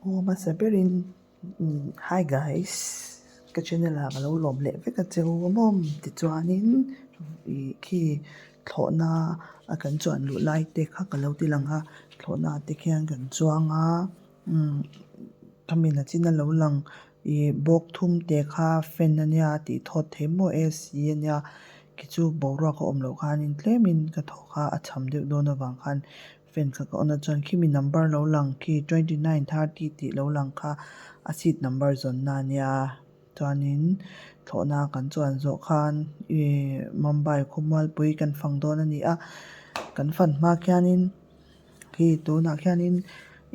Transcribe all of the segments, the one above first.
Aw hmasa berin hi guys ka channel ah ka lo lawm leh vek a che u awm tichuanin ih khi thlawhna a kan chuan luh lai te kha ka lo ti lang a thlawhna te khian kan chuang a umm khami na chin a lo lang ih bawk thum te kha fan ania a tih thawt theih maw A C ania khi chu boruak a awm loh khanin tlemin ka thaw kha a cham deuh dawn avang khan fan kha ka on a chuan khimi number lo lang khi 29 30 tih lo lang kha a seat number zawn na ania chuanin thlawhna kan chuan zawh khan ih Mumbai khawmualpui kan fang dawn a ni a kan fan hma khianin khi tunah khianin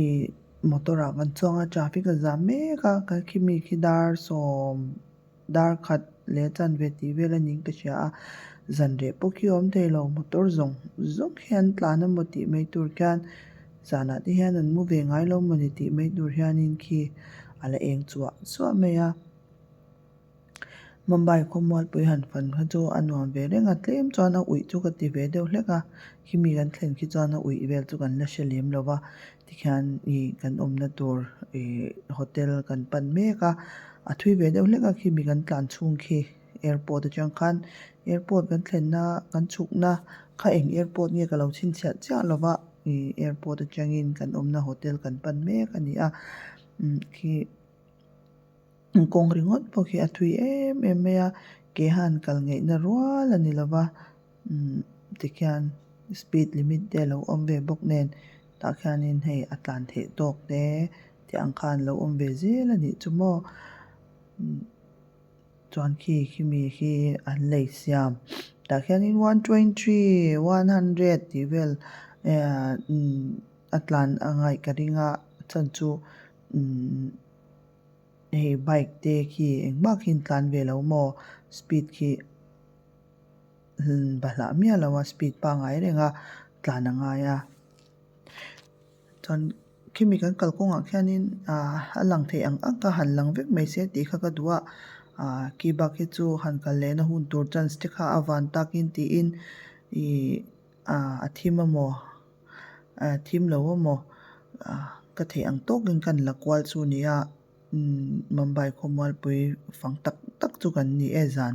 ih motor ah kan chuang a traffic a zam mek a khimi khi dar sawm. Dar khat leh chanve tih vel a niin ka hria a, zan reh pawh khi a awm thei lo, motor zawng zawng hi an tlan emaw tih mai tur khian zanah te hian an mu ve ngai lo mawni tih mai tur hianin khi a la eng chuah chuah mai a. Mumbai khawmualpui han fan kha chu a nuam ve reng a, tlem chuan a uih chu ka ti ve deuh hlek a, khimi kan thlen khi chuan a uih vel chu kan la hre lem lo va. Tikhian ih kan awmna tur ih hotel kan pan mek a a thui ve deuh hlek a khimi kan tlan chhung khi airport atang khan airport kan thlenna kan chhukna kha eng airport nge ka lo chhinchhiah chiah lo va ih airport atangin kan awmna hotel kan pan mek a ni a umm khi kawng ringawt pawh khi a thui em em mai a ke han kal ngaihna rual a ni lo va. Umm tikhian speed limit te alo awm ve bawk nen tah khianin hei a tlan theih tawk te tih ang khan alo awm ve zel a nih chu maw umm chuan khi khimi khi an lei siam tah khianin 120 100 tih vel ehh umm a tlan a ngaih ka ring a a chhan chu umm hei bike te khi engmah khi an tlan ve lo maw speed khi. Bahlah miah lo a speed pangngai reng a tlan a ngai a chuan khimi kan kalkawngah khianin ahh a lang theih ang ang kha han lang vek mai se tih kha ka duh a ahh khi bak hi chu han kal lehna hun tur chance te kha a van takin tiin ihh ah a thim amaw ah thim lo amaw ah ka theih ang tawkin ka han la kual chu a ni a. Umm Mumbai khawmualpui fang tak tak chu kan ni e zan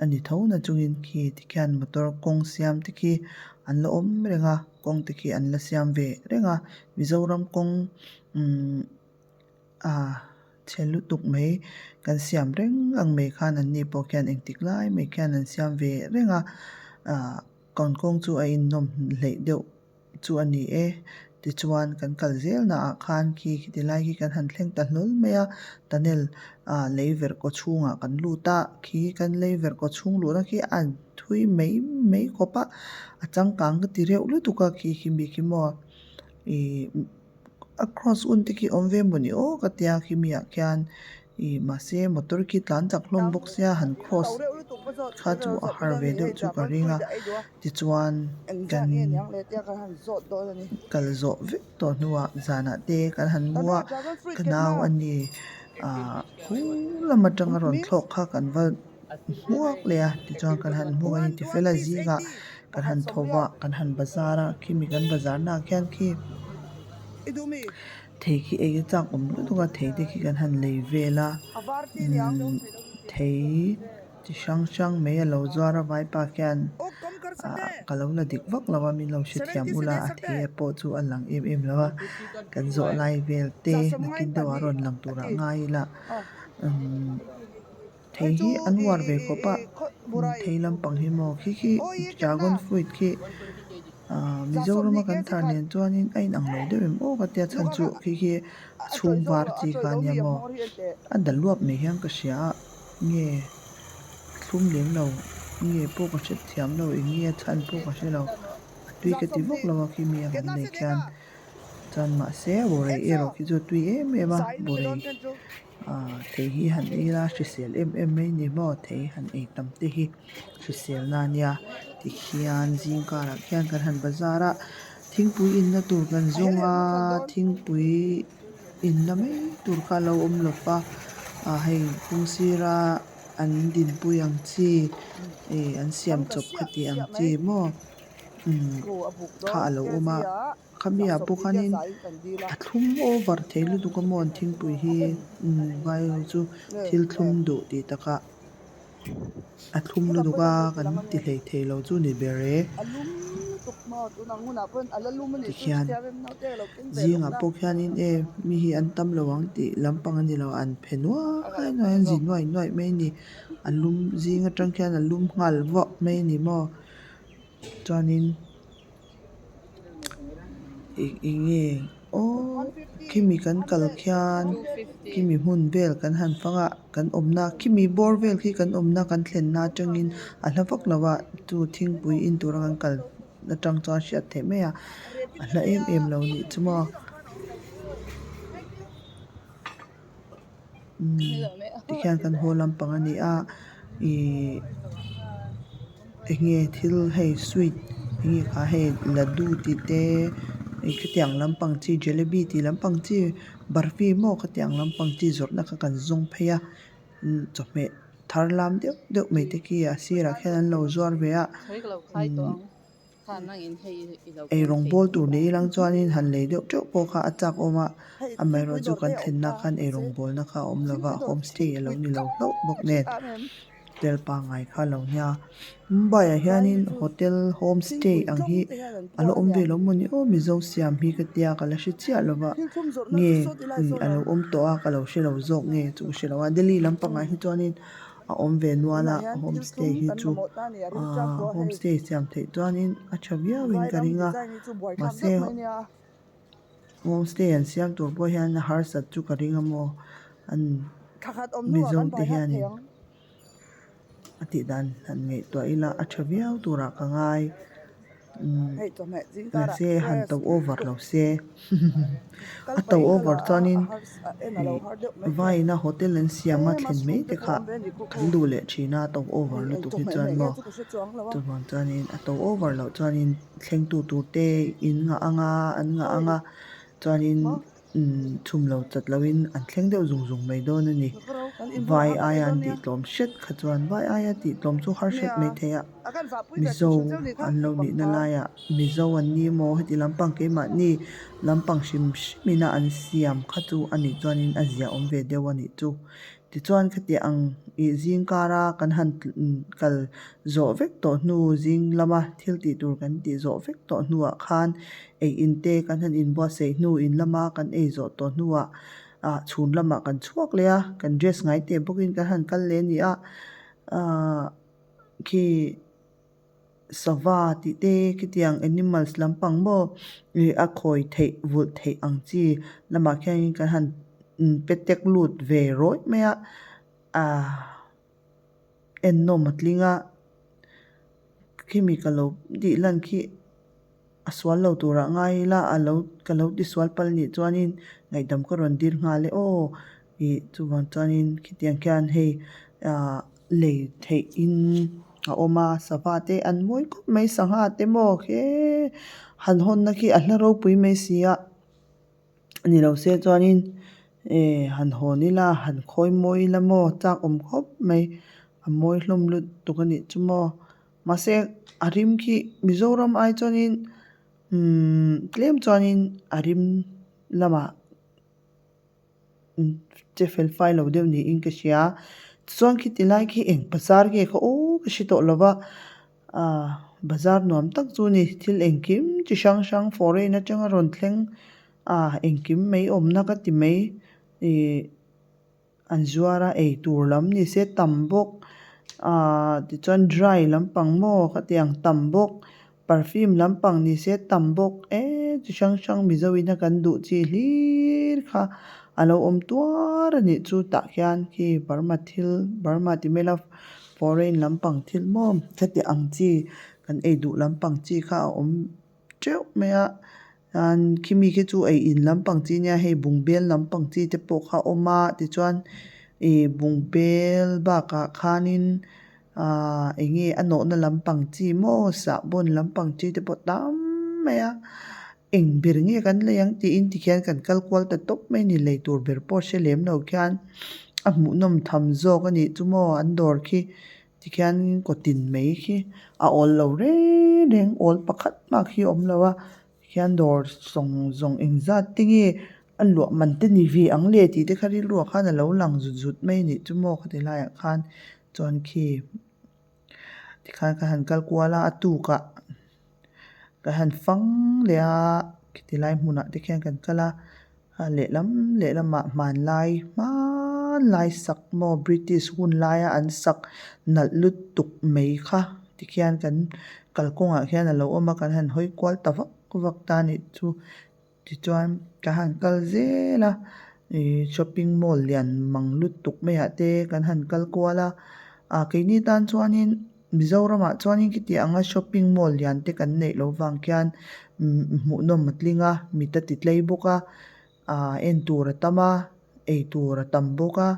a ni tho na chungin khi tikhian motor kawng siam te khi an la awm reng a kawng te khi an la siam ve reng a Mizoram kawng umm ah chhe lutuk mai kan siam reng ang mai khan an ni pawh khian engtik lai mai khian an siam ve reng a ah kan kawng chu a innawm hleih deuh. Chu a ni e tichuan kan kal zel naah khan khi khiti lai khi kan han thleng ta hlawl mai a tunnel ah lei verh kaw chhungah kan lut a khi kan lei verh kaw chhung luhna khi a thui mai mai khawp a a changkang ka ti reuh lutuk a khi khi mi khi maw ih a cross un te khi awm ve mawni aw ka tia khimi ah khian. Ih mahse motor khi tlan chak hlawm bawk sia han cross kha chu a har ve deuh chu ka ring a tichuan kan kal zawh vek tawh hnuah zanah te kan han mu a ka nau a ni ah khu lam atanga rawn thlawk kha kan va hmuak leh a tichuan kan han hmuak a ni tifel a zingah kan han tho va kan han bazar a khimi kan bazar naah khian khi. Thei khi ei a chak awm lutuk a thei te khi kan han lei vel a umm thei chi hrang hrang mai a lo zuar a vaipa khian ah ka lo la dik vak lo a min lo hrethiam ula a thei a pawh chu a lang em em lo a kan zawh lai vel te nakin deuh ah rawn lang turah ngai ila umm thei hi an uar ve khawp a thei lampang hi maw khi khi dragon fruit khi ahh Mizoram a kan thar nen chuanin a inang lo deuh em aw ka tia chhan chu khi khi a chhung var chi kha ania maw a da luap mai hian ka hria a nge a thlum lem lo nge pawh ka hre thiam lo eng nge a chhan pawh ka hre lo a tui ka ti vak lo a khi mi a kan nei khian chuan mahse bawrei erawh khi chu a tui em em a bawrei. Aaa thei hi han ei ila hrisel em em mai ni maw thei han ei tam te hi hrisel na ania tikhian zing karah khian kan han bazar a thingpui inna tur kan zawng a thingpui inna mai tur kha a lo awm lo va ah hei kawng sira an dinpui ang chi ih an siam chawp kha tih ang chi maw umm kha a lo awm a. Khami ah pawh khanin a thlum over thei lutuk a maw an thingpui hi vai ho chu thil thlum duh tih takah a thlum lutuk a kan ti hleithei lo chu ni ber e tikhian zingah pawh khianin e mi hi an tam lo ang tih lampang a ni lo an phe nuai nuai a an zi nuai nuai mai a ni a lum zing atang khian a lum nghal vah mai a ni maw chuanin eng eng nge aww khimi kan kal khian khimi hmun vel kan han fang a kan awmna khimi bawr vel khi kan awmna kan thlenna atangin a hla vak lo a chu thingpui in tura kan kal atang chuan a hriat theih mai a a hla em em lo nih chu maw umm tikhian kan haw lampang a ni a ihh eng nge thil hei sweet eng nge kha hei laddu tih te ih khitiang lampang chi jalebi tih lampang chi barfi maw khatiang lampang chi zawrhna kha kan zawng phei a chawhmeh thar lam deuh deuh mai te khi a sirah khian an lo zuar ve a umm eirawng bawl tur ni ilang chuanin han lei deuh teuh pawh kha a chak awm a amaherawhchu kan thlenna khan eirawng bawlna kha a awm lova homestay a lo ni lo hlauh bawk nen hotel pangngai kha a lo nia Mumbai ah hianin hotel homestay ang hi a la awm ve lo maw ni aw mizo siam hi ka tia ka la hre chiah lo va nge a lo awm tawh a ka lo hre lo zawk nge chu ka hre lo a Delhi lampangah hi chuanin a awm ve nual a homestay hi chu ahh homestay siam theih chuanin a tha viauin ka ring a mahse homestay an siam tur pawh hian a harsat chu ka ring a maw an mizo te hianin a tih dan han ngaihtuah ila a tha viau turah ka ngai. Mahse han to over lo se a to over chuanin ih vawiina hotel an siam a thlen mai te kha kan duh leh thin a to over lutuk hi chuan maw chuvang chuanin a to over loh chuanin thlengtu tur te in ngah ang a an ngah ang a chuanin. Umm chhum lo chat loin an thleng deuh zung zung mai dawn a ni. Vai aia an tih tlawm hret kha chuan vai aia tih tlawm chu har hret mai thei a, Mizo an lo nihna laiah Mizo an ni emaw heti lampang keimahni lampang hrim hrim ina an siam kha chu a nih chuanin a zia awm ve deuh a nih chu. Tichuan khati ang ih zing kara kan han kal zawh vek tawh hnu zing lama thil tih tur kan tih zawh vek tawh hnuah khan ei in te kan han inbuatsaih hnu in lama kan ei zawh tawh hnuah ah chhun lamah kan chhuak leh a kan dress ngai teh bawkin kan han kal leh a ni a ahh khi sava tih te khitiang animals lampang maw ih a khawi theih vulh theih ang chi lamah khianin kan han pe tek lut ve rawih mai a ahh ennawm a tling a khimi ka lo tih lan khi a sual lo turah ngai ila a lo ka lo ti sual palh nih chuanin ngaihdam ka rawn dil nghal e aw ih chuvang chuanin khitiang khian hei ahh lei theih in a awm a sava te an mawi khawp mai sangha te maw he han hawnna khi a hla ropui mai si a ni lo se chuanin eh han hawn ila han khawi mawi ila maw chak awm khawp mai a mawi hlawm lutuk a nih chu maw mahse a rim khi Mizoram ai chuanin umm tlem chuanin a rim lamah. Che fel fai lo deuh niin ka hria chuan khiti lai khi eng bazar nge kha aw ka hre tawh lo va ah bazar nuam tak chu a ni thil engkim chi hrang hrang foreign atanga rawn thleng ah engkim mai awmna ka ti mai ih an zuar a eitur lam ni se tam bawk ah tichuan dry lampang maw khatiang tam bawk perfume lampang ni se tam bawk eee chi hrang hrang mizo ina kan duh chi hlir kha a lo awm tuar a nih chu tah khian khi burma thil burma ti mai ila foreign lampang thil maw heti ang chi kan ei duh lampang chi kha a awm teuh mai a chuan khimi khi chu ei in lampang chi nia hei bungbel lampang chi te pawh kha a awm a tichuan ih bungbel bakah khanin Ahh eng nge a nawhna lampang chi maw sahbawn lampang chi te pawh tam mai a eng ber nge kan lei ang tiin tikhian kan kal kual ta tawp mai a ni lei tur ber pawh hre lem lo khian a hmuhnawm tham zawk a nih chu maw an dawr khi tikhian kawtin mai khi a awl lo reng reng awl pakhat hmak hi a awm lo a. Tikhian dawr zawng zawng engzat te nge a luah man te ni ve ang le tih te kha rilru ah khan alo lang zut zut mai anih chu maw khati laiah khan chuan khi tikhan ka han kal kual a a tukah ka han fang leh a khiti lai hmunah te khian kan kal a a lehlam lehlamah hmanlai hmanlai sak maw british hun laia an sak nalh lutuk mai kha tikhian kan kalkawngah khian alo awm a kan han hawi kual ta vak vak ta anih chu tichuan ka han kal zel a ihh shopping mall lian mang lutuk mai ah te kan han kal kual a ah keini tan chuanin mizoramah chuanin khiti anga shopping mall lian te kan neih loh vang khian hmuhnawm a tling a mit a ti tlei bawk a ah en tur a tam a eitur a tam bawk a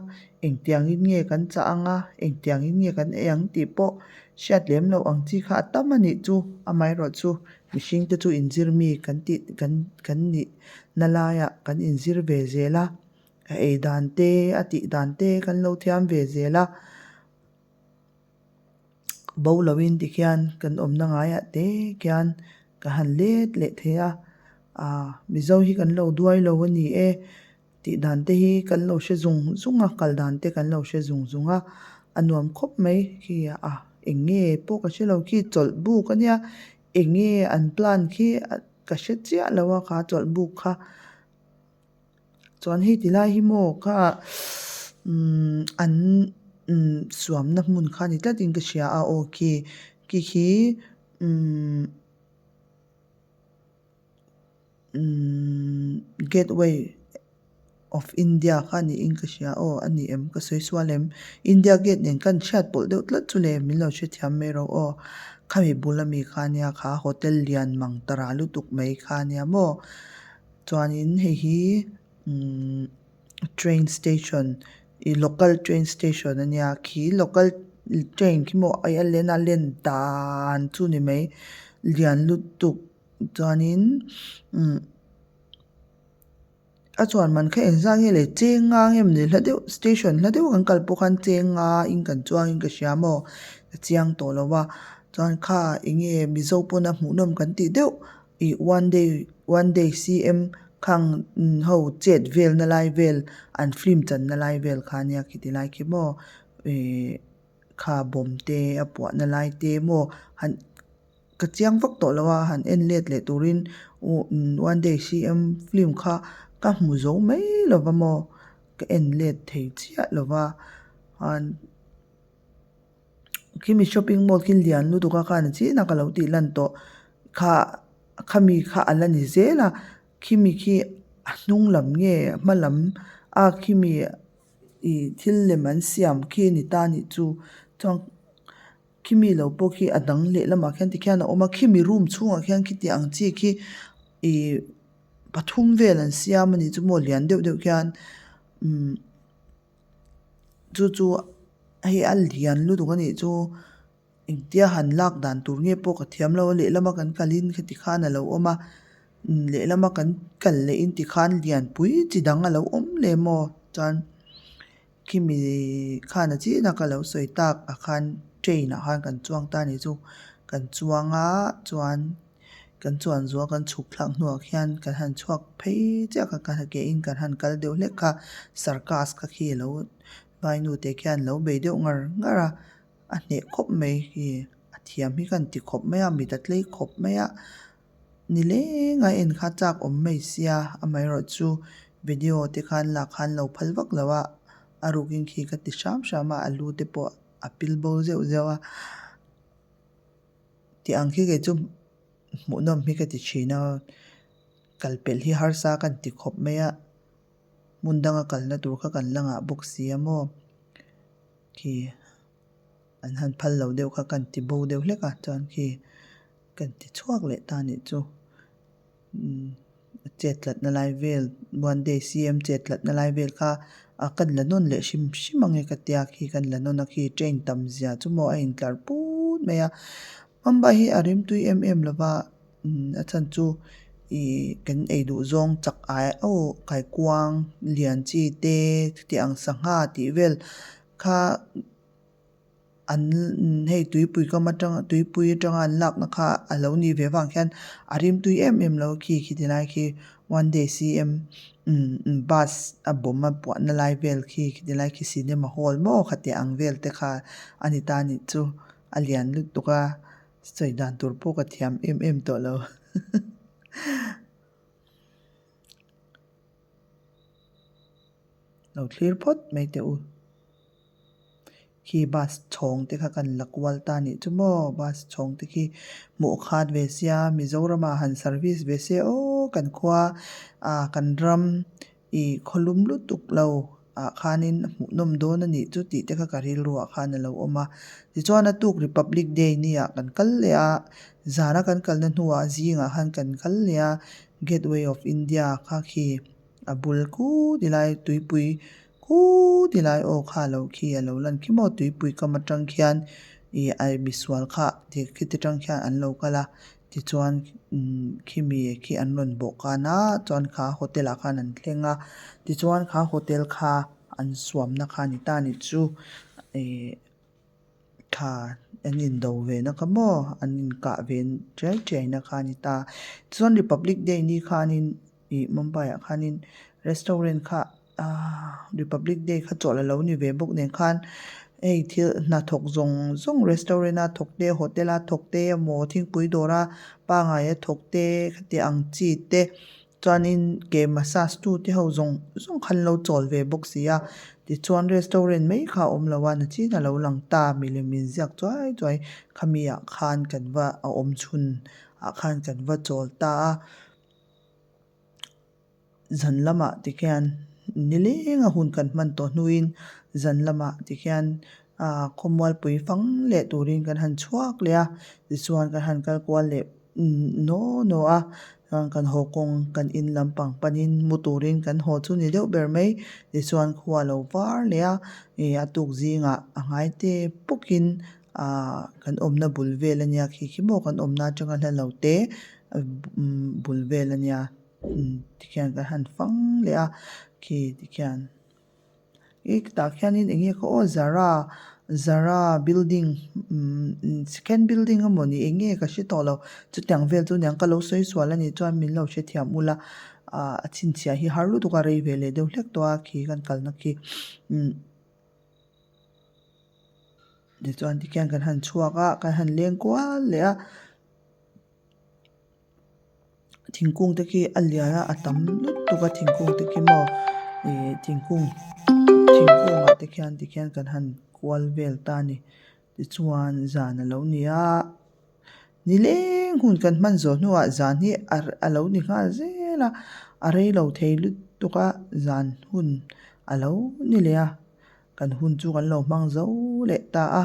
engtiang in nge kan chah anga engtiang in nge kan ei ang tih pawh hriat lem loh ang chi kha a tam a nih chu amaherawh chu mihring te chu inzir mi kan tih kan kan nih na laiah kan inzir ve zel a a ei dan te a tih dan te kan lo thiam ve zel a. Bo loin tikhian kan awmna ngaiah te khian ka han let leh thei a ah mizo hi kan lo duai lo a ni e tih dan te hi kan lo hre zung zung a kal dan te kan lo hre zung zung a a nuam khawp mai khi a eng nge pawh ka hre lo khi chawlh buk a nia eng nge an plan khi ka hre chiah lo a kha chawlh buk kha. Chuan hei ti lai hi maw kha umm an umm suamna hmun kha ni tlatin ka hria a aw khi khi khi umm umm gateway of India kha niin ka hria aw a ni em ka sawi sual em India gate nen khan chhiat pawlh deuh tlat chu le min lo hrethiam mai rawh aw khami bul ami kha nia kha hotel lian mang tara lutuk mai kha nia maw. Chuanin hei hi umm train station ih local train station a nia khi local train khi maw ai a len a len dan chu ni mai lian lutuk chuanin umm a chuan man kha engzat nge le cheng nga nge maw ni hla deuh station hla deuh kan kal pawh khan cheng nga in kan chuang in ka hria maw a chiang tawh lo a chuan kha eng nge mizo pawn a hmuhnawm kan tih deuh. Ih one day one day C_M khang ho chet vel na lai vel an film chan na lai vel kha ania khiti lai khi maw ih kha bawm te a puah na lai te maw han ka chiang vak tawh lo a han en let leh turin one day C_M film kha ka hmu zo mai lo va maw ka en let thei chiah lo va an. Khimi shopping mall khi lian lutuk a khan a chin a ka lo tih lan tawh kha khami kha a la ni zel a khimi khi a hnung lam nge hma lam a khimi ih thil lem an siam khi a ni ta a nih chu chuan khimi lo pawh khi a dang leh lamah khian tikhian a awm a khimi room chhungah khian khiti ang chi khi ih pathum vel an siam a nih chu maw lian deuh deuh khian umm. Chu chu hei a lian lutuk a nih chu engtia han lak dan tur nge pawh ka thiam lo a lehlama kan kalin khati khan a lo awm a lehlama kan kal leh in tikhan lianpui chi dang a lo awm leh maw chuan khimi khan a chin a ka lo sawi tak ah khan train ah khan kan chuang ta a nih chu kan chuang a chuan. Kan chuan zual kan chhuk thlak hnuah khian kan han chhuak phei chiah kha kan ke in kan han kal deuh hlek kha circus kha khi alo vainu te khian alo bei deuh ngar ngar a a hneh khawp mai khi a thiam hi ka han ti khawp mai a mit a tlei khawp mai a nileng a en kha chak awm mai sia amaherawh chu video te khan lak khan lo phal vak lo a a rukin khi ka ti hram hram a a lu te pawh a pil bo zeuh zeuh a. Tih ang khi kei chu hmuhnawm hi ka ti thin a kal pelh hi harsa kan ti khawp mai a hmun danga kalna tur kha kan la ngah bawk si a maw khi an han phal lo deuh kha kan ti bo deuh hlek a chuan khi kan ti chhuak leh ta anih chu umm chet tlatna lai vel one day C_M chet tlatna lai vel kha a kan la nawn leh hrim hrim ang e ka tia khi kan la nawn a khi train tam zia chu maw a intlar put mai a Mumbai hi a rimtui em em lova umm a chhan chu ih kan ei duh zawng chak ai aw kaikuang lian chi te chutiang sangha tih vel kha. An hei tuipui kam atang tuipui atanga an lakna kha a lo nih ve vang khian a rimtui em em lo khi khiti lai khi one day CM umm bus a bomb a puahna lai vel khi khiti lai khi cinema hall maw khatiang ang vel te kha a ni ta anih chu a lian lutuk a sawi dan tur pawh ka thiam em em tawh lo. Lo thlir phawt mai teh u. Khi bus chhawng te kha kan la kual ta anih chu maw bus chhawng te khi hmuh khat ve sia Mizoram ah han service ve se aw kan khua ah kan ram ih khawlum lutuk lo ah khanin hmuhnawm dawn anih chu tih te kha ka rilru ah khan alo awm a tichuan a tuk Republic Day ni ah kan kal leh a zana kan kalna hnuah zingah khan kan kal leh a Gateway of India kha khi a bul khut ilai tuipui khut ilai aw kha alo khi alo lan khi maw tuipui kam atang khian ih ai misual kha khiti tang khian an lo kal a tichuan umm khimi khi an rawn bawh kan a chuan kha hotel ah khan an thleng a tichuan kha hotel kha an suamna kha a ni ta a ni chu ih tha an indo ve na kha maw an inkah ve chiai chiai na kha a ni ta chuan republic day ni khanin ih mumbai ah khanin restaurant kha ahh republic day kha chawlh alo ni ve bawk nen khan hei thil hnathawk zawng zawng restaurant a thawk te hotel a thawk te emaw thingpui dawr a pangngai a thawk te khatiang ang chi te chuanin ke massage tu te ho zawng zawng kha an lo chawl ve bawk si a tichuan restaurant mai kha a awm lo a nachin a lo lang ta milem inziak chuai chuai khami ah khan kan va a awm chhun ah khan kan va chawl ta a. Zan lamah tikhian nileng a hun kan hman tawh hnuin zan lamah tikhian ah khawmualpui fang leh turin kan han chhuak leh a tichuan kan han kal kual leh naw naw a chuan kan haw kawng kan in lampang panin mu turin kan haw chu ni deuh ber mai tichuan khua a lo var leh a ih a tuk zingah a ngai te bawkin ah kan awmna bul vel ania khi khi maw kan awmna atanga hla lo te bul vel ania tikhian kan han fang leh a khi tikhian ih tah khianin eng nge kha aw zara zara building umm second building emaw ni eng nge ka hre tawh lo chutiang vel chu aniang ka lo sawi sual anih chuan min lo hrethiam ula ah a chhinchhiah hi har lutuk a rei ve leh deuh hlek tawh a khi kan kalna khi umm. Tichuan tikhian kan han chhuak a kan han leng kual leh a thingkung te khi a lian a a tam lutuk a thingkung te khi maw ih thingkung thingkung ah te khian tikhian kan han kual vel ta a ni tichuan zan a lo ni a nileng hun kan hman zawh hnuah zan hi a lo ni nghal zel a a rei lo thei lutuk a zan hun a lo ni leh a. Kan hun chu kan lo hmang zo leh ta a,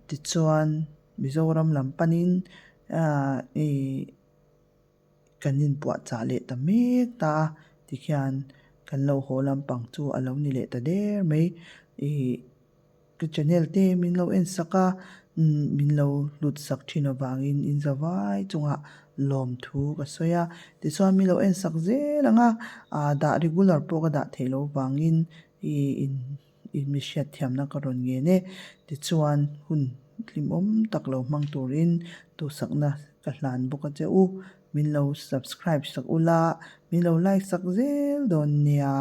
tichuan Mizoram lam panin aaa ih kan inpuahchah leh ta mek ta a, tikhian kan lo haw lampang chu a lo ni leh ta der mai. Ih ka channel te min lo en sak a, min lo hlut sak thin avangin in za vai chungah lawmthu ka sawi a, tichuan min lo en sak zel ang a, aa dah regular pawh ka dah theih loh avangin I in mi hriatthiamna ka rawn ngen e. Tichuan hun hlimawm tak lo hmang turin duhsakna ka hlan bawk a che u. Min lo subscribe sak ula, min lo like sak zel dawn nia.